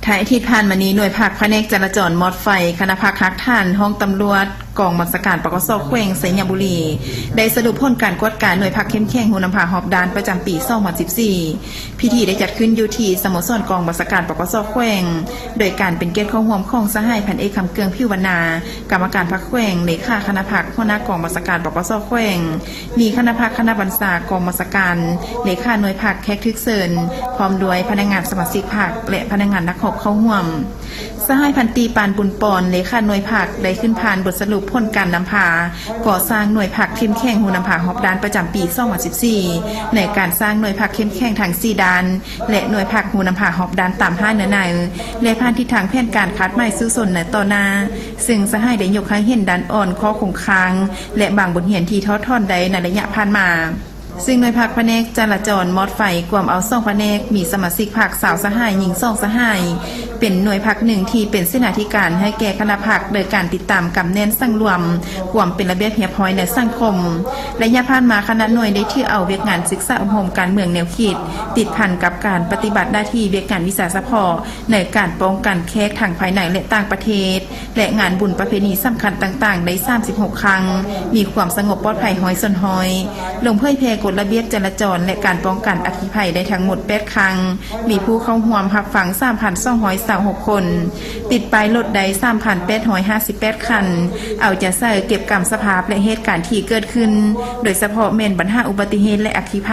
ທ້າຍອາທິດຜ່ານມານີ້, ໜ່ວຍພັກພະແນກຈະລາຈອນມອດໄຟ, ຄະນະພັກຮາກຖານ, ຫ້ອງຕຳຫຼວດ, ກອງບັນຊາການ ປກສ ແຂວງໄຊຍະບູລີ ໄດ້ສະຫຼຸບຜົນການກວດກາໜ່ວຍພັກເຂັ້ມແຂງຮູ້ນຳພາຮອບດ້ານ ປະຈຳປີ ສອງພັນສິບສີ່. ພິທີໄດ້ຈັດຂຶ້ນຢູ່ທີ່ສະໂມສອນກອງບັນຊາການ ປກສ ແຂວງ, ໂດຍການເປັນກຽດເຂົ້າຮ່ວມຂອງສະຫາຍພັນເອກ ຄຳເກືອງ ຜິວວັນນາ, ກຳມະການພັກແຂວງ, ເລຂາຄະນະພັກ, ຫົວໜ້າກອງບັນຊາການ ປກສ ແຂວງ, ມີຄະນະພັກ, ຄະນະບັນຊາກອງບັນຊາການ, ເລຂາໜ່ວຍພັກ, ແຂກຖືກເຊີນ, ພ້ອມດ້ວຍພະນັກງານສະມາຊິກພັກ ແລະ ພະນັກງານນັກຮອບເຂົ້າຮ່ວມ. ສະຫາຍພັນຕີ ປານບຸນປອນ, ເລຂາໜ່ວຍພັກ, ໄດ້ຂຶ້ນຜ່ານບົດສະຫຼຸບຜົນການນຳພາກໍ່ສ້າງໜ່ວຍພັກເຂັ້ມແຂງຮູ້ນຳພາຮອບດ້ານ ປະຈຳປີ ສອງພັນສິບສີ່ ໃນການສ້າງໜ່ວຍພັກເຂັ້ມແຂງທັງສີ່ດ້ານ ແລະ ໜ່ວຍພັກຮູ້ນຳພາຮອບດ້ານຕາມຫ້າເນື້ອໃນ ແລະ ຜ່ານທິດທາງແຜນການຄາດໝາຍສູ້ຊົນໃນຕໍ່ໜ້າ, ເຊິ່ງສະຫາຍໄດ້ຍົກໃຫ້ເຫັນດ້ານອ່ອນ, ຂໍ້ຄົງຄ້າງ ແລະ ບາງບົດຮຽນທີ່ຖອດຖອນໄດ້ໃນໄລຍະຜ່ານມາ. ເຊິ່ງໜ່ວຍພັກພະແນກຈະລາຈອນມອດໄຟ ກວມເອົາສອງພະແນກ, ມີສະມາຊິກພັກຊາວສະຫາຍ, ຍິງສອງສະຫາຍ, ເປັນໜ່ວຍພັກໜຶ່ງທີ່ເປັນເສນາທິການໃຫ້ແກ່ຄະນະພັກ ໂດຍການຕິດຕາມກຳແໜ້ນສັງລວມຄວາມເປັນລະບຽບຮຽບຮ້ອຍໃນສັງຄົມ. ໄລຍະຜ່ານມາ, ຄະນະໜ່ວຍໄດ້ຖືເອົາວຽກງານສຶກສາອົບຮົມການເມືອງແນວຄິດ ຕິດພັນກັບການປະຕິບັດໜ້າທີ່ວຽກງານວິຊາສະເພາະ ໃນການປ້ອງກັນແຂກທັງພາຍໃນ ແລະ ຕ່າງປະເທດ ແລະ ງານບຸນປະເພນີສຳຄັນຕ່າງໆ ໄດ້ສາມສິບຫົກຄັ້ງ, ມີຄວາມສະຫງົບປອດໄພຮ້ອຍສ່ວນຮ້ອຍ, ລົງເຜີຍແຜ່ກົດລະບຽບຈະລາຈອນ ແລະ ການປ້ອງກັນອັກຄີໄພໄດ້ທັງໝົດແປດຄັ້ງ, ມີຜູ້ເຂົ້າຮ່ວມຮັບຟັງສາມພັນສອງຮ້ອຍຊາວຫົກຄົນ, ຕິດປ້າຍລົດໄດ້ສາມພັນແປດຮ້ອຍຫ້າສິບແປດຄັນ, ເອົາໃຈໃສ່ເກັບກຳສະພາບ ແລະ ເຫດການທີ່ເກີດຂຶ້ນ, ໂດຍສະເພາະແມ່ນບັນຫາອຸບັດຕິເຫດ ແລະ ອັກຄີໄພ.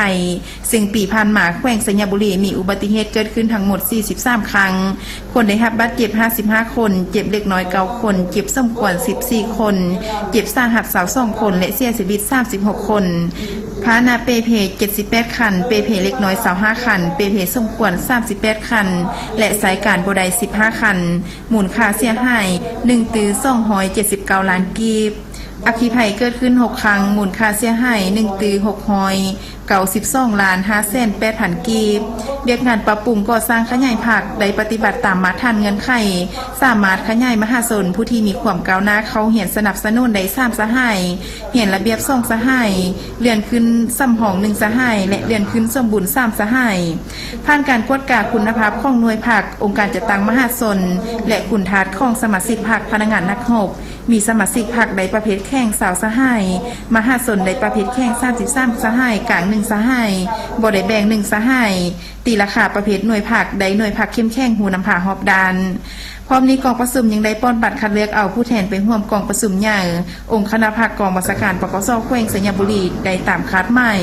ເຊິ່ງປີຜ່ານມາ ແຂວງໄຊຍະບູລີມີອຸບັດຕິເຫດເກີດຂຶ້ນທັງໝົດສີ່ສິບສາມຄັ້ງ, ຄົນໄດ້ຮັບບາດເຈັບຫ້າສິບຫ້າຄົນ, ເຈັບເລັກນ້ອຍເກົ້າຄົນ, ເຈັບສົມຄວນສິບສີ່ຄົນ, ເຈັບສາຫັດຊາວສອງຄົນ ແລະ ເສຍຊີວິດສາມສິບຫົກຄົນ. ພາຫະນະເປ່ເພເຈັດສິບແປດຄັນ, ເປ່ເພເລັກນ້ອຍຊາວຫ້າຄັນ, ເປ່ເພສົມຄວນສາມສິບແປດຄັນ ແລະ ໃຊ້ການບໍ່ໄດ້ສິບຫ້າຄັນ, ມູນຄ່າເສຍຫາຍໜຶ່ງຕື້ສອງຮ້ອຍເຈັດສິບເກົ້າລ້ານກີບ. ອັກຄີໄພເກີດຂຶ້ນຫົກຄັ້ງ, ມູນຄ່າເສຍຫາຍໜຶ່ງຕື້ຫົກຮ້ອຍ ເກົ້າສິບສອງລ້ານຫ້າແສນແປດພັນກີບ. ວຽກງານປັບປຸງກໍ່ສ້າງຂະຫຍາຍພັກໄດ້ປະຕິບັດຕາມມາດຖານເງື່ອນໄຂ, ສາມາດຂະຫຍາຍມະຫາຊົນຜູ້ທີ່ມີຄວາມກ້າວໜ້າເຂົ້າຮຽນສະໜັບສະໜູນໄດ້ສາມສະຫາຍ, ຮຽນລະບຽບສອງສະຫາຍ, ເລື່ອນຂຶ້ນສຳຮອງໜຶ່ງສະຫາຍ ແລະ ເລື່ອນຂຶ້ນສົມບູນສາມສະຫາຍ. ຜ່ານການກວດກາຄຸນນະພາບຂອງໜ່ວຍພັກ, ອົງການຈັດຕັ້ງມະຫາຊົນ ແລະ ຄຸນທາດຂອງສະມາຊິກພັກ, ພະນັກງານນັກຮົບ, ມີສະມາຊິກພັກໄດ້ປະເພດແຂງຊາວສະຫາຍ, ມະຫາຊົນໄດ້ປະເພດແຂງສາມສິບສາມສະຫາຍ, ກາງໜຶ່ງສະຫາຍ, ບໍ່ໄດ້ແບ່ງໜຶ່ງສະຫາຍ, ຕີລາຄາປະເພດໜ່ວຍພັກໄດ້ໜ່ວຍພັກເຂັ້ມແຂງຮູ້ນຳພາຮອບດ້ານ. ພ້ອມນີ້ກອງປະຊຸມຍັງໄດ້ປ່ອນບັດຄັດເລືອກເອົາຜູ້ແທນໄປຮ່ວມກອງປະຊຸມໃຫຍ່ ອົງຄະນະພັກກອງບັນຊາການ ປກສ ແຂວງໄຊຍະບູລີ ໄດ້ຕາມຄາດໝາຍ.